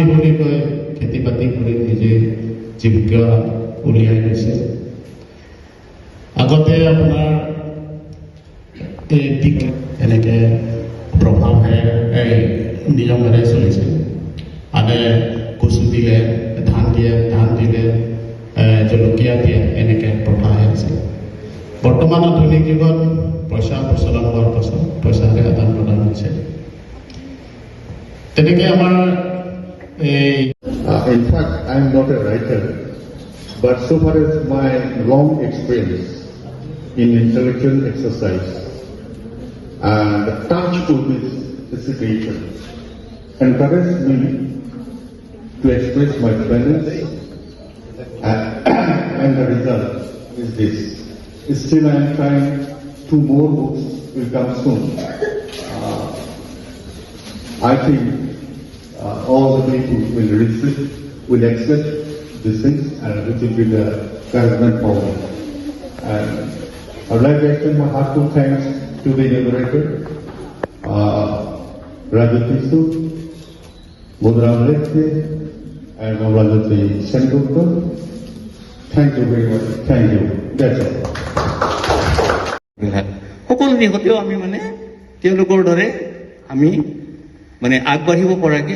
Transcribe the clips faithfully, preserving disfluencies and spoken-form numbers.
বুলি কৈ খেতি বাতি কৰি নিজে জীৱিকা উলিয়াই লৈছে। আগতে আপোনাৰ এই দিশ এনেকে প্ৰভাৱ হে, এই নিয়মেৰে চলিছে। আনে কচু দিলে, ধান দিয়ে, ধান দিলে, এ, জলকীয়া দিয়ে, এনেকে প্ৰথা হে আছিল। বৰ্তমান আধুনিক যুগত পইচা প্ৰচলন হোৱাৰ পাছত পইচাৰে আদান প্ৰদান হৈছে। তেনেকে আমাৰ এই Uh, in fact, I am not a writer, but so far as my long experience in intellectual exercise and the touch with this situation encouraged me to express my feelings, and, and the result is this. Still, I am trying, two more books will come soon. Uh, I think uh, all the people will receive, will accept these things, and it will be the encouragement for me. And I would like to extend my heartfelt thanks to the inaugurators, uh, Rajat Tisso, Budram Lekthe, and Ranjit Sengupta. Thank you very much. Thank you. That's all. বিলাক সকলো দিশতেও আমি মানে তেওঁলোকৰ দৰে আমি মানে আগবাঢ়িব পৰাকে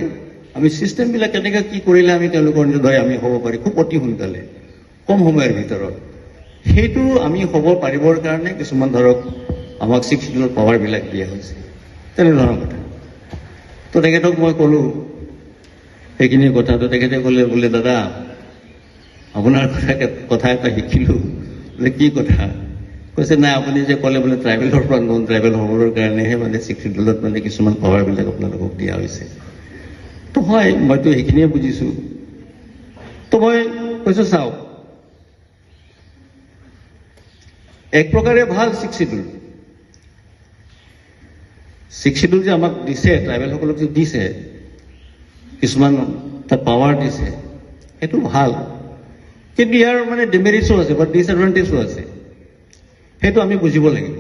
আমি চিষ্টেমবিলাক কেনেকৈ কি কৰিলে আমি তেওঁলোকৰ দৰে আমি হ'ব পাৰি খুব অতি সোনকালে, কম সময়ৰ ভিতৰত, সেইটো আমি হ'ব পাৰিবৰ কাৰণে কিছুমান ধৰক আমাক ছিক্স শ্বিডিউলৰ পাৱাৰবিলাক দিয়া হৈছে, তেনেধৰণৰ কথা। তো তেখেতক মই ক'লোঁ সেইখিনি কথা। তো তেখেতে ক'লে বোলে, "দাদা, আপোনাৰ কথা, কথা এটা শিকিলোঁ।" বোলে, "কি কথা?" কৈছে, "নাই, আপুনি যে ক'লে বোলে ট্ৰাইবেলৰ পৰা নন ট্ৰাইবেল হ'বৰ কাৰণেহে মানে ছিক্স শ্বিডিউলত মানে কিছুমান পাৱাৰবিলাক আপোনালোকক দিয়া হৈছে।" তো হয়, মইতো সেইখিনিয়ে বুজিছোঁ। তো মই কৈছোঁ, চাওক, এক প্ৰকাৰে ভাল ছিক্স শ্বিডিউল। ছিক্স শ্বিডিউল যে আমাক দিছে, ট্ৰাইবেলসকলক যে দিছে, কিছুমান তাত পাৱাৰ দিছে, সেইটো ভাল। কিন্তু ইয়াৰ মানে ডিমেৰিটছো আছে বা ডিছএডভান্টেজো আছে, সেইটো আমি বুজিব লাগিব।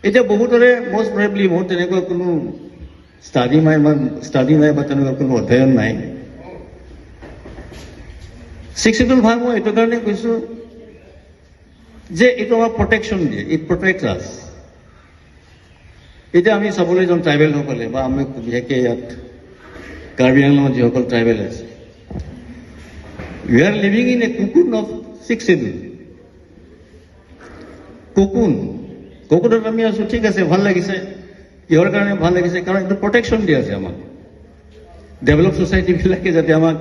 এতিয়া বহুতৰে মষ্ট প্ৰবেবলি মোৰ তেনেকুৱা কোনো ষ্টাডি নাই, ইমান ষ্টাডি নাই বা তেনেকুৱা কোনো অধ্যয়ন নাই। ছিক্স শ্বিডিউল ভাল মই এইটো কাৰণে কৈছোঁ যে এইটো আমাক প্ৰটেকশ্যন দিয়ে, ইট প্ৰটেক্ট আছ। এতিয়া আমি চাবলৈ যাওঁ ট্ৰাইবেলসকলে বা আমি বিশেষকৈ ইয়াত কাৰ্বি আংলঙত যিসকল ট্ৰাইবেল আছে, we are living in a cocoon of sixth schedule. Cocoon, ককুনত আমি আছোঁ, ঠিক আছে, ভাল লাগিছে। কিহৰ কাৰণে ভাল লাগিছে? কাৰণ এইটো প্ৰটেকশ্যন দি আছে আমাক। ডেভেলপ ছ'চাইটিবিলাকে যাতে আমাক,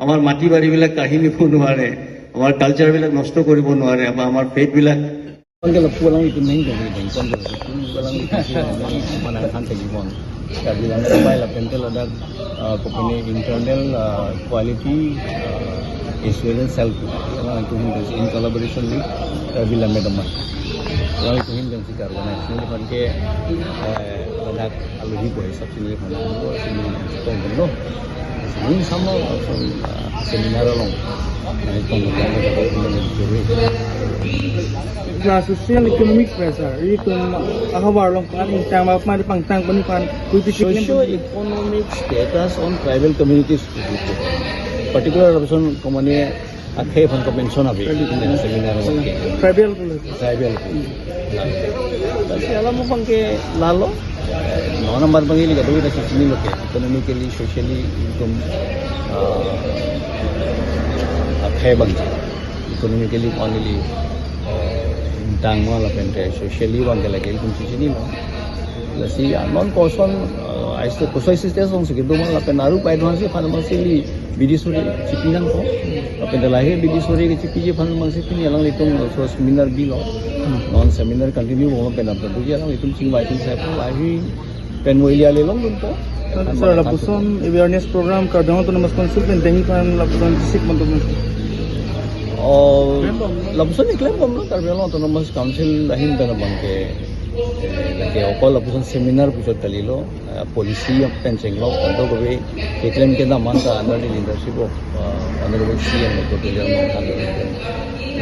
আমাৰ মাটি বাৰীবিলাক কাঢ়ি নিব নোৱাৰে, আমাৰ কালচাৰবিলাক নষ্ট কৰিব নোৱাৰে বা আমাৰ ফেইথবিলাক। Kwan ke lapu alanglitum nangdong, kwan ke lapu alanglitum si mana khan tagi mon. Karbi Anglong bai lapen te ladak, ah, kopine internal, ah, quality, ah, assurance cell pu. Alanglitum hin in collaboration with Karbi Lammet Amei, alanglitum hin si karbo na. Sini kwan ke, eh, ladak alohi ko hisap sini mana ko sini kong no. Sini sama, ah, seminar along. Nah, itu. Social economic pressure, itum ahavar along pan ingtang ma pangtang puni pan, kuiti kitin. Socio-economic status on tribal communities. Particular lapuson komane akhei aphan ko-mention ave, seminar along ke. Tribal. Tribal. Lasi alam aphan ke lalo, eh, non amar bangili kadokave ta chinilo ke, economically, socially, itum, ah, akhei abang. Economically, finally, eh, dang ma lapen te socially abang ke lake itum chinilo. Lasi, ah, non koson, ah, aise koson aise stage along si kedo ma lapen aru pai doan si aphan ma si ili bidi suri chipi nangkok. Lapen te lahei bidi suri kechipiji aphan ma si pini alanglitum also seminar bilo. Non seminar continue mo pen apna tuji alanglitum chingvai chingsai po lahei pen mo ili ale longdunpo. Sir, lapuson awareness program Karbi Anglong Autonomous Council pen denghi pan lapuson sik mantu. Oh, lapuson iklem bomlo Karbi Anglong Autonomous Council ahin pen abang ke, eh, lake okol lapuson seminar puchot kalilo, eh, policy pen chenglok, kadokave keklem kedam anta under the leadership of, uh, Honorable C M Doctor Tuliram Ronghang Ronghang,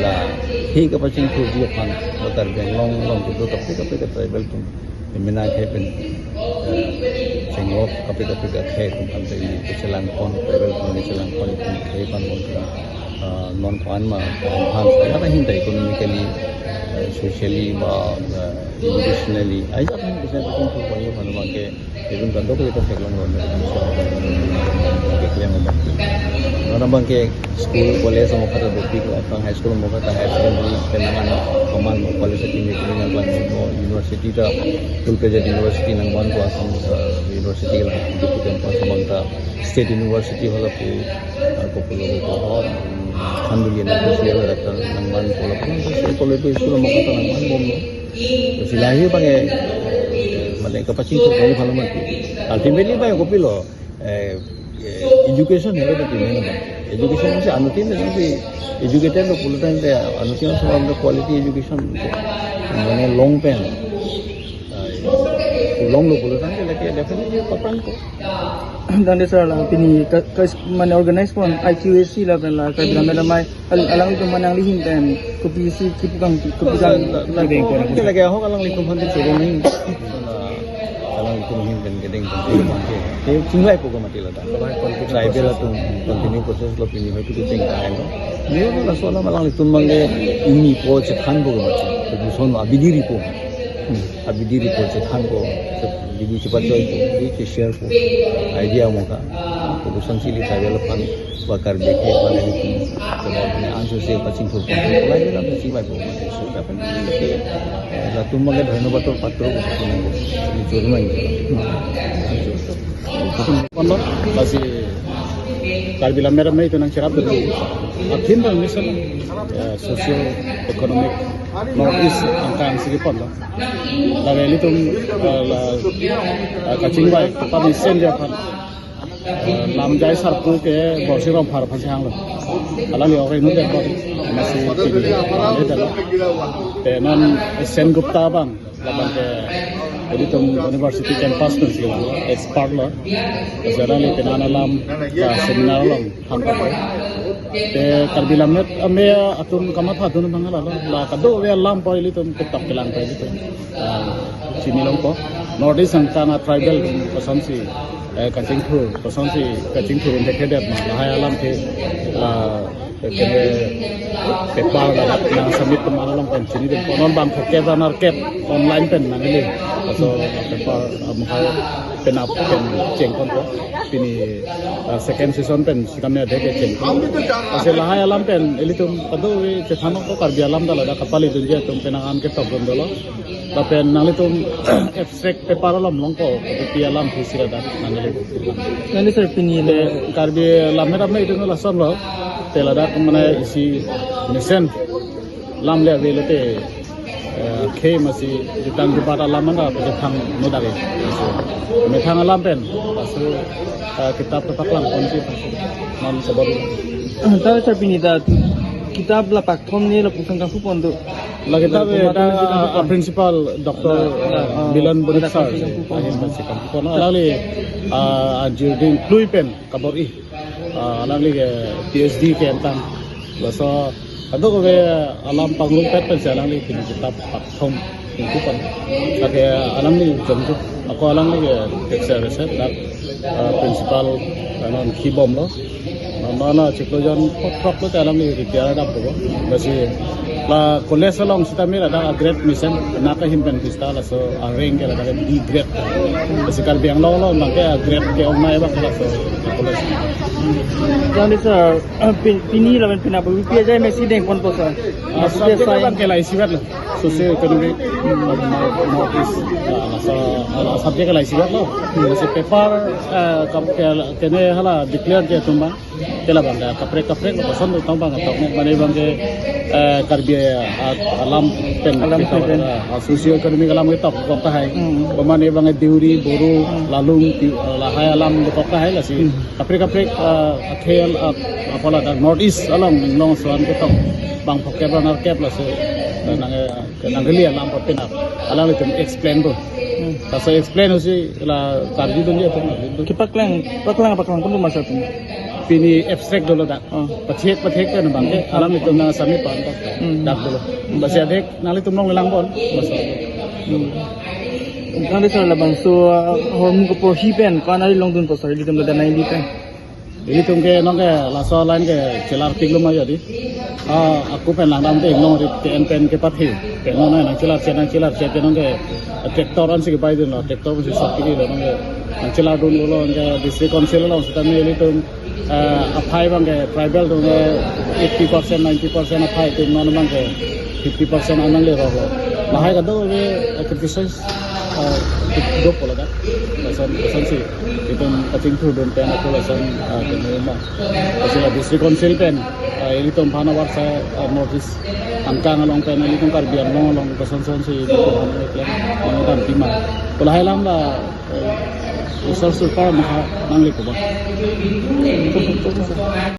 lahei kapachingthurji aphan, Karbi Anglong along kedo kaprek kaprek tribal atum, emena akhei pen, eh, Chenglok kaprek kaprek akhei atum aphan ta ili kachelangpon, tribal atum kachelangpon, itum akhei aphan pon kra, ah, non ko-an ma, ko-an aphan, ya ta ahin ta economically, eh, socially ba, eh, educationally. Ai jat ahin bisa bikin tu ko ye manu bangke, itum kan dok kita seklong lo. Keklem abang. Karena bangke school, college mo kata dopik, atau high school mo kata higher secondary, penangan common mo, college tinggi tinggi nang kelang mo, university ta, full fledged university nangvanpo, Assam, eh, university kelang, di campus mo ta, state university hala pu, eh, ko pulo ko ho, Khanduli na ko si hala ta nangvanpo, lapu si college school mo kata nangvanbom lo. Si lahei bangke, mane kapachingthur bangke bhalo mati. Ultimately bangke kopilo, eh, eh, education helo bangke main bang. Education si anuttin si educated lo pulo tangte, anuttin si quality education mane long pen, eh, long lo pulo tangte lake definitely papan ko. Tangte sir, la pini ka, ka, mane organize pon I Q A C lapen la Karbi Lammet Amei, al-, alanglitum mane nangli ahin pen kopisi kipu kang, kipu kang la, la, kibeng ko. Lake ahok alanglitum aphan choro nangji. Alanglitum ahin pen kedeng pen kedeng pen ke. Ke chinglaipo ko mati ladak. Tribal atum continue process lo, pini hoitu kecheng kai lo. Ni laso alam alanglitum bangke ingnipo, chethanpo ko mati. Kopuson abidi ripo. Hmm. Abidi ripo, chethanpo. Abidi chepachoipo. Abidi chesharepo. Idea mo ka. Kopuson si ili tribal aphan ba Karbi akhei aphan ilitum, sebab ni anso se pachingthur pon, lai lam si mai po. So, kapan ke, eh, latum bangke dhanyobad patro ko, ni choro nangji. Pon lo, lasi Karbi Lammet Amei itum nangcherap dun. Athin bang mission, eh, socio economic North East angkang si kepon lo. Lake ilitum, eh, la, eh, kachingvai, kepamesen aja aphan. Eh, Namjai Sarpo ke Borsing Rongphar aphan si hanglo. Alangli oke nu det bor. Masi tinggi. Te non Sengupta abang, labang ke ilitum university campus pen si expert lo. Jadi alangli penang alam, eh, seminar along hanglo. Te Karbi Lammet Amei atum kamatha dun abang la, la kadokave alam pu ilitum ketok kelang pu ilitum, ah, chini longpo. North East angkang a tribal kosonsi, eh, kachingthur, kosonsi kachingthur un-e kedet ma, lahei alam ke, ah, ke, ke paper la nang submit pon along pen chinidun. Non bang phokep ra nerkep online pen nangli. Laso paper, ah, mukhai penap pen chengponpo. Pini, ah, second session pen sitame adhe ke cheng. Lasi lahei alam pen ilitum kadokave chethan nangpo, Karbi alam ta ladak kapali dunji atum penang an ketok dun dolo. Lapen nanglitum abstract paper alam longpo, kopi alam pusi ladak nangli. Nangli sir pini te lo. Karbi Lammet Amei itum lason lo. Te ladak mane isi mesen lam le ave le te, eh, akhei masi jutang jubat alam mana pejapang muda ke. So, methang alam pen, laso, eh, kitap kepaklangponsi, non sebab. Tangte sir pini ta kitap la pakthom ni lapuson kangpu pon do. La kitap, eh, ta, ah, principal Doctor, ah, ah, Milan Bonik sir, ahin masi kangpu pon. Alangli, ah, ajir ding klui pen kabor-i. Ah, alangli ke P H D ke-entang. Laso kadokave alam pangrumpet pen si alangli pini kitap pakthom kangpu pon. Lake alangli jom tu, ako alangli ke teacher reset dak, ah, principal, ah, non kibom lo. Mana chiklo jon phokrok lo te alangli retire dam po. Lasi la college along sitame ladak a-grade mesen, naka ahin pen pista, laso a-rank ke ladak D grade. Lasi Karbi Anglong along bangke a-grade ke-ong nai bang laso college. Tangte sir, pin-, pini lapen penap apupi ajai mesi dengponpo sir. Ah, subject abang ke la isivet lo. Socio economic, hmm, North East. Ah, laso, ah, subject ke la isivet lo. Lasi paper, ah, kam ke, kene hala declare ke atum bang. Ke labang ke kaprek kaprek lo, koson lo tong bang tok ne, mane bangke, eh, Karbi, ah, alam pen, alam ketok pen, ah, socio economic alam ketok kok tahai. Hmm. Pemane bangke Deuri, Boro, hmm, Lalung, Ti-, ah, lahei alam kok tahai lasi. Hmm. Kaprek kaprek, ah, akhei, ah, apa ladak North East along, inglong soan ketok bang phokep ra nerkep laso, eh, nang, eh, nangkeli alam pu penap. Alanglitum explain po. Hmm. Laso explain pusi la karjudunji atum. Kepaklang, paklang, paklangpon ma sir pini? Pini abstract dolo dak. Oh. Pathek, pathek pen bangke, hmm, alanglitum nang submit pon dak. Hmm. Dak dolo. Hmm. Lasi adhek nanglitum nanglangbom. Bas. Hmm. Kang de sir, labangso, ah, ahormu kaporhi pen ko-an ari longdunpo sir, ilitum ladak Naili pen? Ilitum ke nonke laso line ke chelarpiklo ma jadi. Ah, ako pen langdamte nong rit ke en pen ke pathe. Ke nonke nangchelarchet, nangchelarchet ke nonke tractor ansi kepaidunlo, tractor ansi sakiri lo nonke nangchelardunlo nonke district council along sitame ilitum, ah, aphai abangke tribal atum ke eighty percent, ninety percent aphai atum non abangke fifty percent an nangle roklo. Lahai kadokave, ah, criticize, ah, dopo ladak. Lason, lasonsi itum kachingthurdun pen ako lason, ah, kene ma. Lasi la district council pen, ah, ilitum aphan avarsai, ah, North East angkang along pen ilitum Karbi Anglong along kosonsonsi ilitum aphan klem nangdam pima. Lahai alam la, eh, Isor Sorkar maha nanglepo ba.